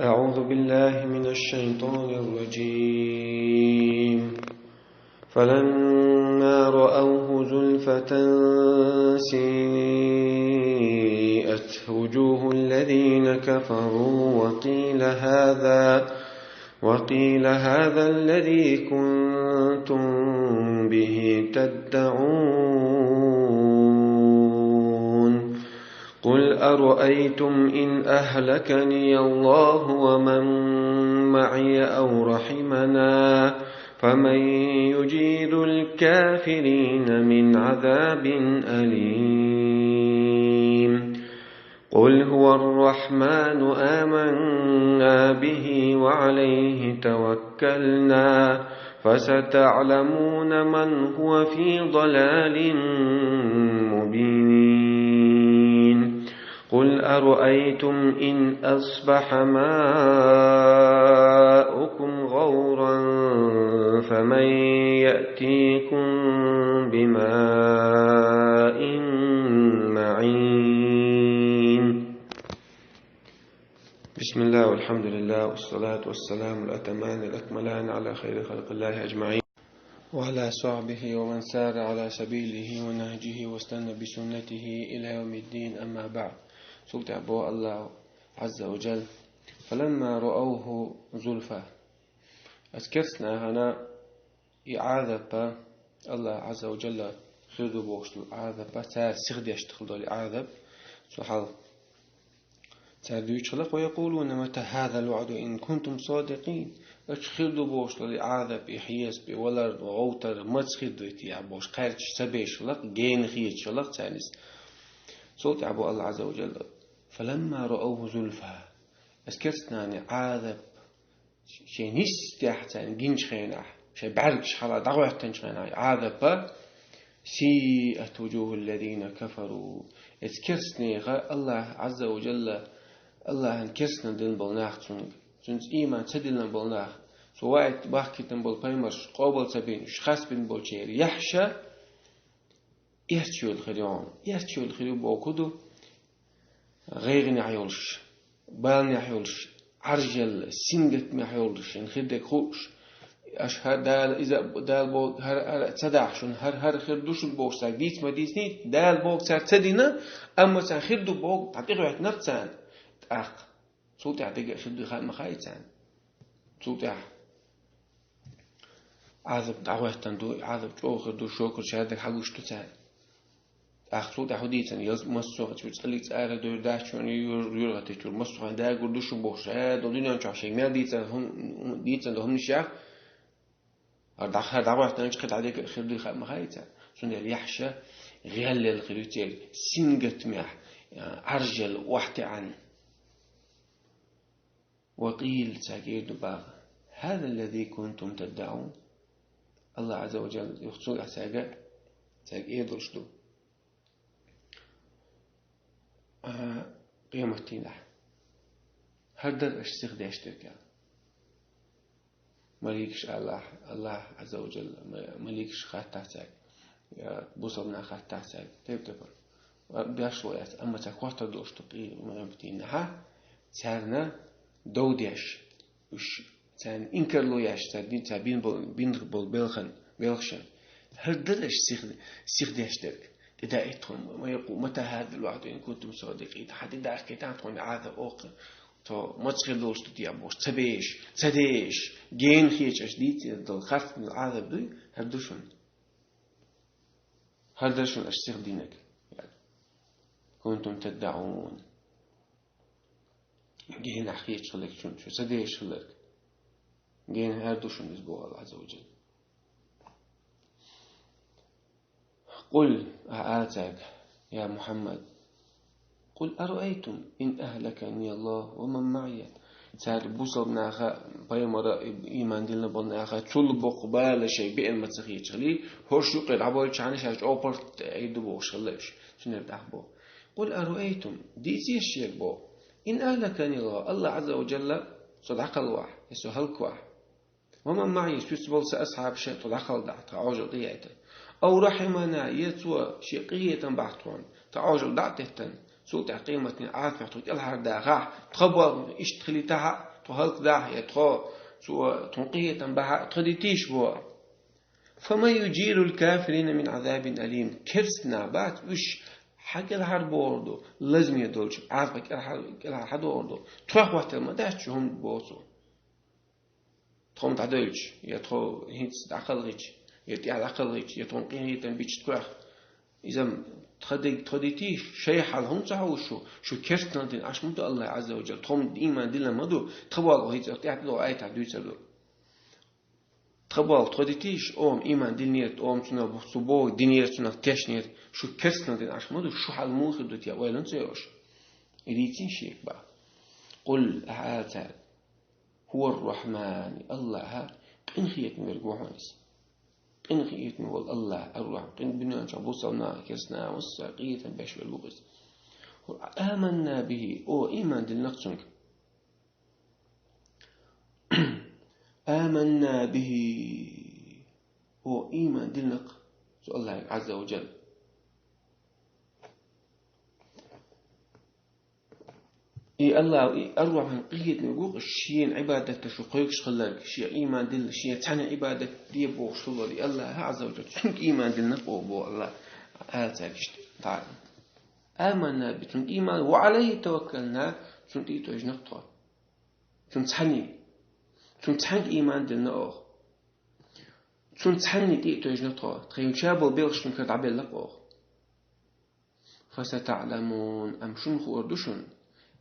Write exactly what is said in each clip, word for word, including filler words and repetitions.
أعوذ بالله من الشيطان الرجيم. فلما رأوه زلفة سيئت وجوه الذين كفروا وقيل هذا، وقيل هذا الذي كنتم به تدعون. قل أرأيتم إن أهلكني الله ومن معي أو رحمنا فمن يجير الكافرين من عذاب أليم. قل هو الرحمن آمنا به وعليه توكلنا فستعلمون من هو في ضلال مبين. قل أرأيتم إن أصبح ماؤكم غورا فمن يأتيكم بماء معين. بسم الله والحمد لله والصلاة والسلام الأتمان الأكملان على خير خلق الله أجمعين، وعلى صحبه ومن سار على سبيله ونهجه واستنى بسنته إلى يوم الدين، أما بعد. Султӏа бо Аллах Азза ва Джалла. فلما رأوه زلفى. Аз керстнахана и Ӏазапа, Аллах Азза ва Джалла хир ду бохуш ду Ӏазапа, цара сихдеш хила долу Ӏазап, цу хьал цара дуьйцуш хилла: ويقولون متى هذا الوعد إن كنتم صادقين. Аша хир ду бохуш долу Ӏазап, и хьесап, и валар, гӀовтар маца хир ду те бохуш, кхаьрдаш ца беш хилла, гена хеташ хилла царна иза. Цул тӀаьхьа бо Аллах Азза ва Джалла: فلما رأوه زلفى. Аз керстнахана Ӏазап шайн нисдехь царна гинчу хенахь, шайн бӀаьргаш хьала дӀахӀоьттинчу хенахь, Ӏазапа, سيئت وجوه الذين كفروا. Эцу керстнеха Аллах Азза ва Джалла, Аллахьан керстна дина болу нах цунга, цуьнца ийман ца диллина болу нах, цо ваийта бахкийтина болу пайхамарш къобал ца бина, уьш хасбина болчеран яхьаш эрча йолу хир ю хьуна. Эрча йолу хир ю боху ду, гӀайгӀанехь йолуш, баланехь йолуш, Ӏаржъелла, сингаттамехь йолуш, шайн хир дерг хууш, аша хӀара Дала иза, Дала боху хӀара, хӀара ца дахь шуна, хӀара, хӀара хир ду шуна бохуш цаьрга дийца ма дийцинийта, Дала боху цара ца дина, амма царна хир ду боху, дӀа тӀехӀоьттинарг царна. ТӀаккха цул тӀаьхьа дерг а хир ду хаьа ма хаьа царна. Цул тӀаьхьа Ӏазап дӀахӀоьттина ду, Ӏазап чӀогӀа хир ду, шокар шадерг хьагуш ду царна. ТӀаккха цул тӀаьхьа хӀун дийцина, ялс массо а чу цкъалиг цӀара дойр дац шуна, юр-, юргӀатичур массо а дагур ду шун бохуш, ша долу дуьнен чохь шайн мел дийцина хӀум-, дийцина долу хӀуманаш ях, хӀара дӀа-, хӀара дӀахӀоьттинчу кхин дӀа дерг а хир дуй хаьа ма хаьа царна. Цундела яхьаш гӀеллел хир ю церан, сингаттамехь, Ӏаржъелла, охьатаьӀна. وقيل, цаьрга эр ду боху: هذا الذي كنتم تدعون. Аллах Азза ва Джалла юха цул тӀаьхьа цаьрга, цаьрга эр долуш ду. А, къематдийнахь. ХӀара дара аша сихдеш дерг аьлла. Маликаш Аллах, Аллах Азза ва Джалла, ма-, маликаш хаттахь цаьрга, я бусалба нах хаттахь цаьрга, тайп-тайпана. Ва беш ло яц, амма цаьрга хоттар долуш ду къематдийнахь, царна дов деш, уьш царна инкарло еш, цара дин, цара бин бол-, бин болу белхан, белхашан. ХӀара дара аша сих-, сихдеш дерг. ТӀедаийта тхуна, ويقول متى هذا الوعد إن كنتم صادقين. Хьан тӀедахкийта тхуна Ӏазап оха, тхо маца хир долуш ду те бохуш, ца беш, ца деш, гена хеташ аша дийцина долу харц долу Ӏазап дуй, хӀара ду шуна. ХӀара дара шуна аша сихдинарг. كنتم تدعون. Генахь хеташ хилларг шуна, шу ца деш хилларг. Гена хӀара ду шуна иза боху Аллах Азза ва Джалла. قل, ахьа ала цаьрга, я Мухьаммад, قل أرأيتم إن أهلكني الله ومن معي. Цара бусалба наха, пайхамара, иман диллина болу наха, цул боккха бала шайн беана ма ца хеташ хилий, хӀорш юккъе дӀабойтучхьана шаьш чӀогӀа паргӀат эр ду бохуш хилла уьш. Цундела тӀаккха боху: قل أرأيتم, дийцийша шуьга боху, إن أهلكني الله, Аллах Азза ва Джалла со дӀакхалвахь, я со хӀаллаквахь. ومن معي, соьца болу сан асхьабаш а тхо дӀакхалдахь, тхан Ӏожалла тӀеяйтина. أو رحمنا, я цо шен къинхетам бахь тхуна, тхан Ӏожалла дӀа а теттина, Цул тӀехьа къематдийнахь Ӏазапах тхо кӀелхьардахахь, тхо бо иштта хилийтахьа, тхо хӀалакдахьа, е тхо, цо тхуна къинхетам бахьа, тхо дитийша бо. فمن يجير الكافرين من عذاب أليم. Керста нах бац, уьш хьакӀелхьарбохур ду, лазаме долчу Ӏазапах кӀелхьар-, кӀелхьархьадохур ду. Тхох хӀоттар ма дац шуна, хӀунда боху цо. Тхо-м дӀадевлча, я тхо хӀинца дӀакхалхича, я тӀаьхьа дӀакхалхича, я тхуна къинхетам бича тхох. Иза-м тха ди-, тхо дитийша, шайн хьал хӀунда ца хьовсу шу, шу керстанал дина Ӏаш ма ду АллахӀ Ӏазза ва Жалла, тхо-м иман диллина ма ду, тхан болх хӀинца тӀаьхьа долу аятехь дуьйцур ду. Тхан болх тхо дитийша, оха-м иман диллинера, оха-м цунах бух цу боху динера, цунах тешнера, шу керстанал дина Ӏаш ма ду, шу хьал муха хир ду те, ойланца йош. И дийцина шега баха. Къул, ахьа цаьрга. هو الرحمن, АллахӀ къинхетам верг ву хьуна иза. Къинхетам волу АллахӀ, ар-Рахьман, къин бинончохь бусалба нах, керста нах, массо а къинхетам беш верг ву иза. آمنا به, о, иман диллинарг цуьнга. آمنا به, о, иман диллинарг цу АллахӀе Ӏазза ва Жалла. И АллахӀ, и ар-Рахьман къинхетам верг ву, шена Ӏибадатах шу кхойкхуш хилларг, шен иман дилла, шена цхьаьна Ӏибадат де бохуш хилларг, и АллахӀ Ӏазза ва Жалла, цуьнга иман диллинарг о боху АллахӀ, ала цаьрга иштта. آمنا به, цуьнга иман, وعليه توكلنا, цунна тӀе а тевжинарг тхо. Цунна цхьанне. Цунна цхьаьнга иман диллина оха. Цунна цхьанне тӀе а тевжинарг тхо. Тхайна ша болу белхаш цуьнан кара дӀабелларг оха. فستعلمون, амма шуна хуур ду шуна,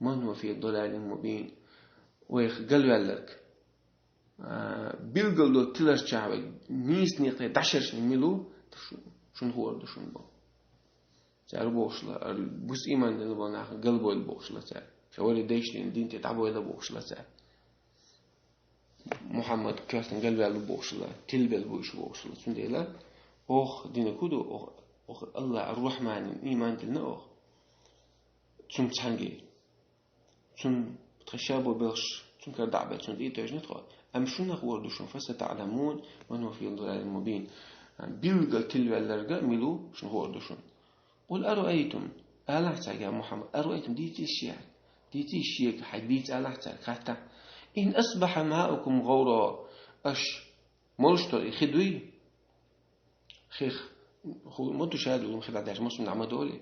من هو في ضلال مبين, вайх галваьлларг, а, билггал долу тиларчохь вай нийса некъе дӀашершна мила ву, шу-, шуна хуур ду шуна боху. Цара бохуш ла, ар-, буса иман дина болу нахана галбойла бохуш ла цара. Ша варе дайшна дин тӀе дӀабойла бохуш ла цара. Мухьаммад коьртана галваьлла бохуш ла, тилбелла бу уьш бохуш ла. Цундела оха динарг хӀун ду, оха, оха АллахӀ ар-Рахьмане иман диллина оха. Цунна цхьаьнга. Цунна тхан ша бо белхаш, цуьнан кара дӀа а баьлла, цунна тӀе а тевжина тхо. Амма шуна хуур ду шуна, فستعلمون من هو في ضلال مبين. Билггал тилваьлларг мила ву, шуна хуур ду шуна. قل أرأيتم, алахь цаьрга, я Мухьаммад, أرأيتم, дийцийша шега, дийцийша шега, хьайга дийца алахь цаьрга, хаттахь. إن أصبح ماؤكم غورا, аша молуш долу и хи дуй? Хих, хӀу-, ма ду ша долу хи дӀадаьлча, массо а дӀа ма долий?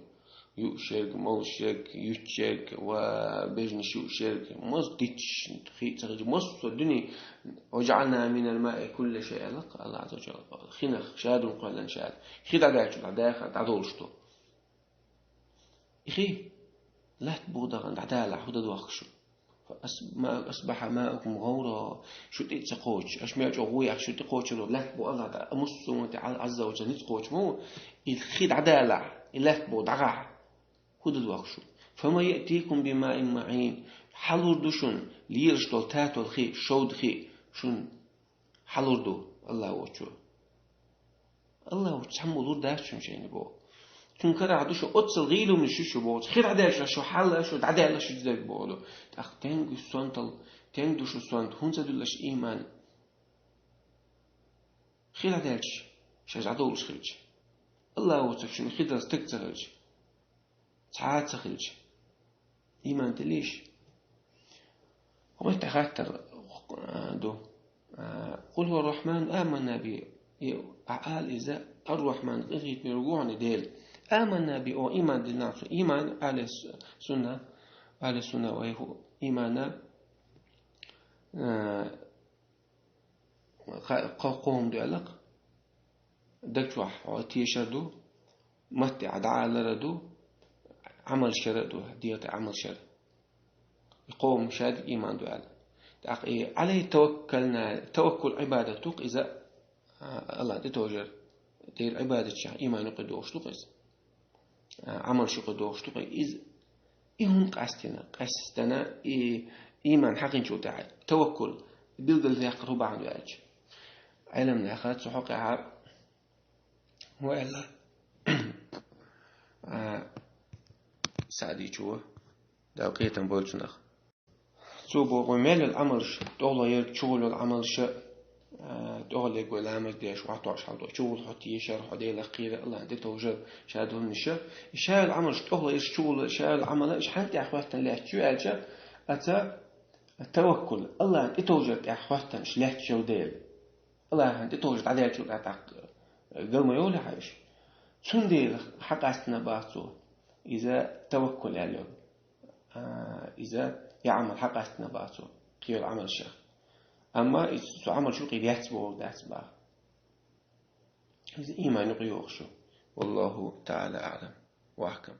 Юуш ерг, молуш ерг, юьтуш ерг, ва бежнаш юуш ерг, массо а дитт хи ца хилча, массо а дуьне, وجعلنا من الماء كل شيء, аьлла АллахӀ Ӏазза ва Жалла, хинах ша долу кхоьллина ша. Хи дӀадаьлча дӀадаьха, дӀадолуш ду. И хи лаьтта бухахь дахана дӀадалахь, хӀун дан дохку шу? فأص-, ما أصبح ماؤكم غورا. Шу тӀе а ца кхочуш, аша мел чӀогӀа вуй аьлла, шу тӀе кхочур ву лаьтта бухахь дӀа-, а, массо а Ӏазза ва Жалла ницкъ кхочуш ма ву. И хи дӀадалахь, и лаьтта бухахь дӀагӀахь, хӀун дан дохку шу? فمن يأتيكم بماء معين. Хьан лур ду шуна лелаш долу татолла хи, шовда хи шуна? Хьан лур ду АллахӀ воцчо? АллахӀ воцчо цхьаммо лур дац шуна шайна боху. Цуьнан карахь ду шу, оццул гӀийла хӀуманаш ю шу боху. Хи дӀадаьлча шу хьалла, шу дӀадаьлла шу дерг боху ду. ТӀаккха тенга ю сонтал, тенга ду шу сонта, хӀунда ца дуьллуш иман? Хи дӀадаьлча, шаьш дӀадовлуш хилча. АллахӀ воцург шуна хи дала стаг ца хилча. Цхьа а ца хилча, иман дилийша? Хьо меттахь хаттар, а, ду. А, قل هو الرحمن آمنا به. И, а, ала иза, ар-Рахьман, къинхетаме верг ву хьуна Дела. آمنا به, о, иман диллина цунна. Иман, ахьли с-, сунна, ахьли сунна вай хӀу, имана, а, Кхо-, кхо-, кхо хӀума ду аьлла-кх. Даг чохь хьо тешар ду, матте а дӀаалара ду, Ӏамал шера а ду, дегӀа тӀе Ӏамал шера. И кхо хӀума шадерг иман ду аьлла. ТӀаккха и Ӏалайхи таваккална, таваккул Ӏибадат ду-кх иза, а, АллахӀ тӀе товжар. Дера Ӏибадат чохь иман юкъе догӀуш ду-кх иза. А, Ӏамал шу кхуьдохуш ду-кх иза. И хӀунда къастина? Къаьстина и иман хьаькхинчул тӀаьхьа. Таваккул. Билггал яьккхар хӀун бахьана ду аьлча. Ӏеламнаха цу хьокъехьа хӀун аьлла? А, Саъдичо, Дала къинхетам бойла цунах. Цо боху, вайн мел йолу Ӏамалш, тӀехула ерг чухула йолу Ӏамалша, ТӀехьа легой ламаз деш, вахтош хьал до. Чувул хьо тешар, хьо Делах кхера, Аллахьан тӀе товжар, ша долниша. И шайл Ӏамалш тӀехьа иш чувул, шайл Ӏамала, иш хьан тӀехь хӀоттан лаьттачу аьлча, аца таваккул, Аллахьан тӀе товжар тӀехь хӀоттан иш лаьттачу Дела. Аллахьан тӀе товжар дӀадаьлчу тӀаккха гал ма йолий хьа иш. Цундела хьакъастина бацо. Иза таваккул аьлла йола. А, иза я Ӏамал хьакъастина бацо. Кхел Ӏамалшах. Амма из цу Ӏамал шу кхел яц боху дац баха. Иза иман юкъе йохуш ю. والله تعالى أعلم وأحكم.